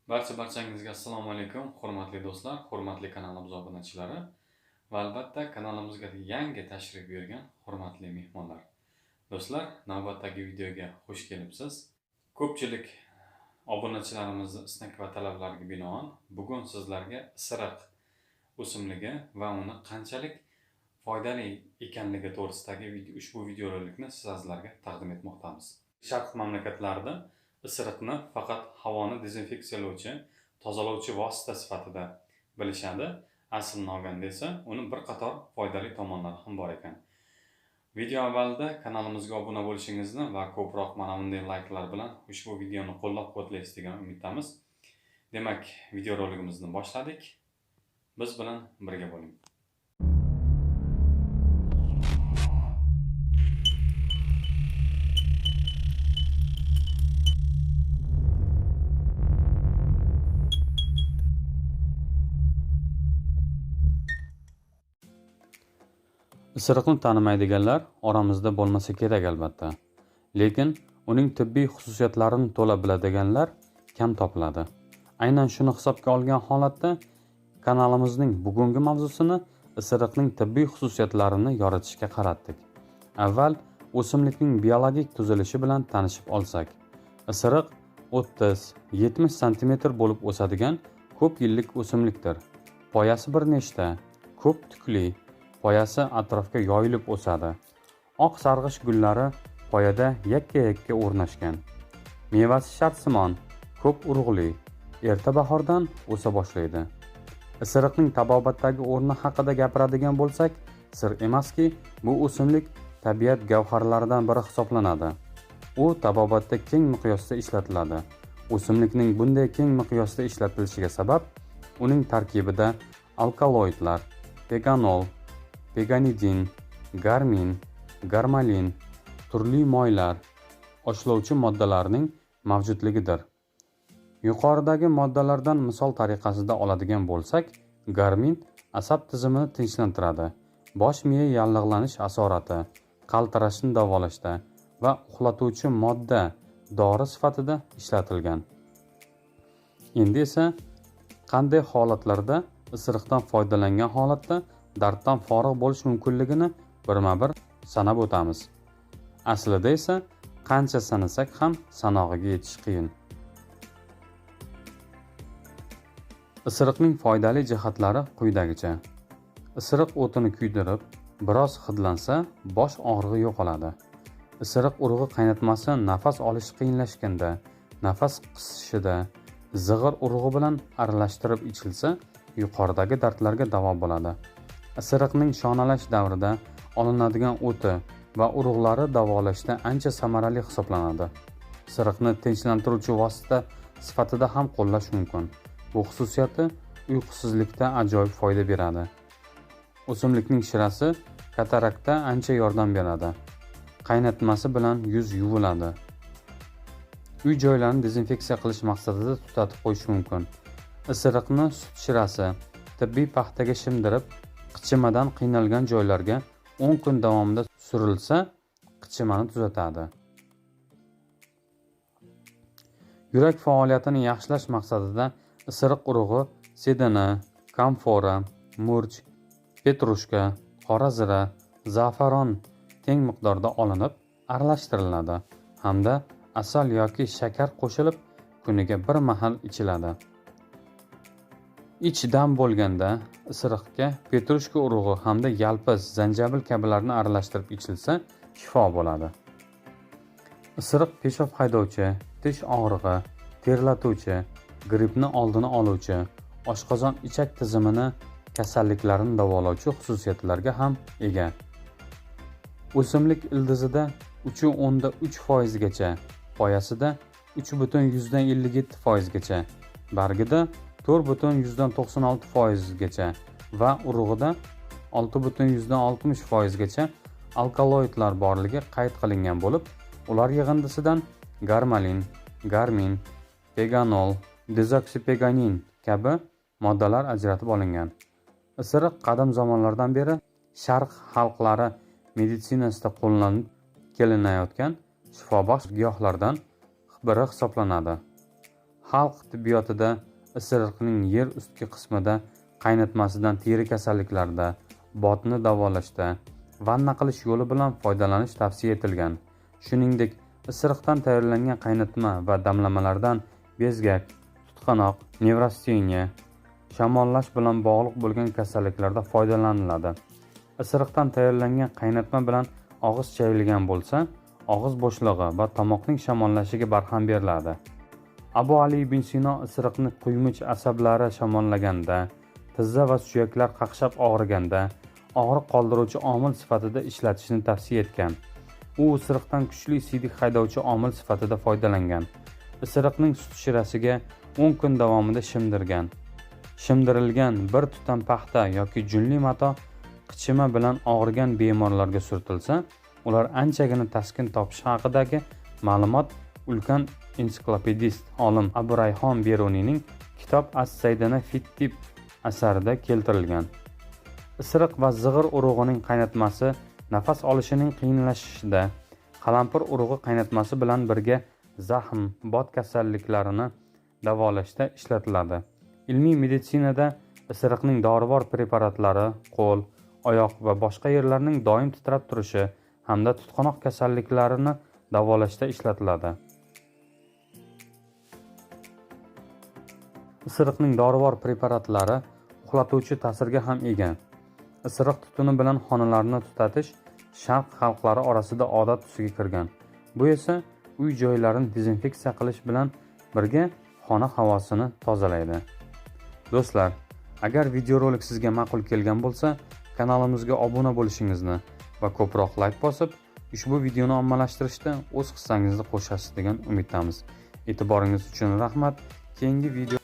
Barcha-barchangizga assalomu alaykum, hurmatli do'stlar, hurmatli kanalimiz obunachilari va albatta kanalimizga yangi tashrif buyurgan hurmatli mehmonlar. Do'stlar, navbatdagi videoga xush kelibsiz. Ko'pchilik obunachilarimizni istak va talablariga binoan bugun sizlarga isiriq o'simligi va uni qanchalik foydali ekanligi to'g'risidagi ushbu videorolikni sizlarga taqdim etmoqdamiz. Sharq mamlakatlarida isiriqni faqat havoni dezinfeksiyalovchi, tozalovchi vosita sifatida bilishadi. Aslini olganda esa uni bir qator foydali tomonlari ham bor ekan. Video avvalida kanalimizga obuna bo'lishingizni va ko'proq mana bunday layklar bilan ushbu videoni qo'llab-quvvatlaysiz degan umiddamiz. Demak, videorolikimizni boshladik. Biz bilan birga bo'ling. Isiriqni tanimaydiganlar oramizda bo'lmasa kerak albatta. Lekin uning tibbiy xususiyatlarini to'la biladiganlar kam topiladi. Aynan shuni hisobga olgan holatda kanalimizning bugungi mavzusini isiriqning tibbiy xususiyatlarini yoritishga qaratdik. Avval o'simlikning biologik tuzilishi bilan tanishib olsak. Isiriq 30-70 sm bo'lib o'sadigan ko'p yillik o'simlikdir. Poyasi bir nechta, ko'p tukli, poyasi atrofga yoyilib o'sadi. Oq sarg'ish gullari poyada yakka-yakka o'rnashgan. Mevasi shartsimon, ko'p urug'li, erta bahordan o'sa boshlaydi. Isiriqning tabobatdagi o'rni haqida gapiradigan bo'lsak, sir emaski, bu o'simlik tabiat gavharlaridan biri hisoblanadi. U tabobatda keng miqyosda ishlatiladi. O'simlikning bunday keng miqyosda ishlatilishiga sabab uning tarkibida alkaloidlar, peganol, peganidin, garmin, garmalin, turli moylar, oshlovchi moddalarning mavjudligidir. Yuqoridagi moddalardan misol tariqasida oladigan bo'lsak, garmin asab tizimini tinchlantiradi, bosh miya yallig'lanish asorati, qaltirashni davolashda va uxlatuvchi modda dori sifatida ishlatilgan. Endi esa qanday holatlarda isiriqdan foydalangan holatda darddan forig' bo'lish mumkinligini birma-bir sanab o'tamiz. Aslida esa qancha sanasak ham sanog'iga yetish qiyin. Isiriqning foydali jihatlari quyidagicha. Isiriq o'tini kuydirib, biroz hidlansa, bosh og'rig'i yo'qoladi. Isiriq urug'i qaynatmasi nafas olish qiyinlashganda, nafas qisishida, zig'ir urug'i bilan aralashtirib ichilsa, yuqoridagi dardlarga davo bo'ladi. Isiriqning shonalash davrida olinadigan o'ti va urug'lari davolashda ancha samarali hisoblanadi. Isiriqni tinchlantiruvchi vosita sifatida ham qo'llash mumkin. Bu xususiyati uyqusizlikda ajoyib foyda beradi. O'simlikning shirasi kataraktda ancha yordam beradi. Qaynatmasi bilan yuz yuviladi. Uy joylarini dezinfeksiya qilish maqsadida tutatib qo'yish mumkin. Isiriqni sut shirasi tibbiy paxtaga shimdirib, qichimadan qiynalgan joylarga 10 kun davomida surilsa, qichimani tuzatadi. Yurak faoliyatini yaxshilash maqsadida isiriq urug'i sedana, kamfora, murch, petrushka, qora zira, za'faron teng miqdorda olinib aralashtiriladi hamda asal yoki shakar qo'shilib kuniga bir mahal ichiladi. Ich dam bo'lganda isiriqga petrushka urug'i hamda yalpiz, zanjabil kabilarni aralashtirib ichilsa shifo bo'ladi. Isiriq peshob haydovchi, tish og'rig'i, terlatuvchi, grippni oldini oluvchi, oshqozon ichak tizimini kasalliklarini davolovchi xususiyatlarga ham ega. O'simlik ildizida 3.3% gacha, poyasida 3.57% gacha, bargida 4.96% gacha va urug'ida 6.60% gacha alkaloidlar borligi qayd qilingan bo'lib, ular yig'indisidan garmalin, garmin, peganol, dezoksipeganin kabi moddalar ajratib olingan. Isiriq qadim zamonlardan beri sharq xalqlari meditsinasida qo'llanib kelinayotgan shifobaxsh giyohlardan biri hisoblanadi. Xalq tibbiyotida isiriqning yer ustki qismida qaynatmasidan teri kasalliklarida, botni davolashda, vanna qilish yo'li bilan foydalanish tavsiya etilgan. Shuningdek, isiriqdan tayyorlangan qaynatma va damlamalardan bezgak, tutqanoq, nevrasteniya, shamollash bilan bog'liq bo'lgan kasalliklarda foydalaniladi. Isiriqdan tayyorlangan qaynatma bilan og'iz chayilgan bo'lsa, og'iz bo'shlig'i va tomoqning shamollashiga barham beriladi. Abu Ali ibn Sino isiriqni quymuch asablari shamollaganda, tizza va suyaklar qaqshab og'riganda og'riq qoldiruvchi omil sifatida ishlatishni tavsiya etgan. U isiriqdan kuchli siydik haydovchi omil sifatida foydalangan. Isiriqning sut shirasiga 10 kun davomida shimdirgan. Shimdirilgan bir tutam paxta yoki junli mato qichima bilan og'rigan bemorlarga surtilsa, ular anchagina taskin topishi haqidagi ma'lumot ulkan ensiklopedist olim Abu Rayhon Beruniyning Kitob as-Saydana fit-tib asarida keltirilgan. Isiriq va zig'ir urug'ining qaynatmasi nafas olishining qiyinlashishida, qalampir urug'i qaynatmasi bilan birga zahm, bot kasalliklarini davolashda ishlatiladi. Ilmiy meditsinada isiriqning dorivor preparatlari qo'l, oyoq va boshqa yerlarning doim titrab turishi hamda tutqanoq kasalliklarini davolashda ishlatiladi. Isiriqning dorivor preparatlari uxlatuvchi ta'sirga ham ega. Isiriq tutuni bilan xonalarni tutatish sharq xalqlari orasida odat tusiga kirgan. Bu esa uy joylarini dezinfeksiya qilish bilan birga xona havosini tozalaydi. Do'stlar, agar videorolik sizga ma'qul kelgan bo'lsa, kanalimizga obuna bo'lishingizni va ko'proq like bosib, ushbu videoni ommalashtirishda o'z hissangizni qo'shasiz degan umiddamiz. E'tiboringiz uchun rahmat. Keyingi video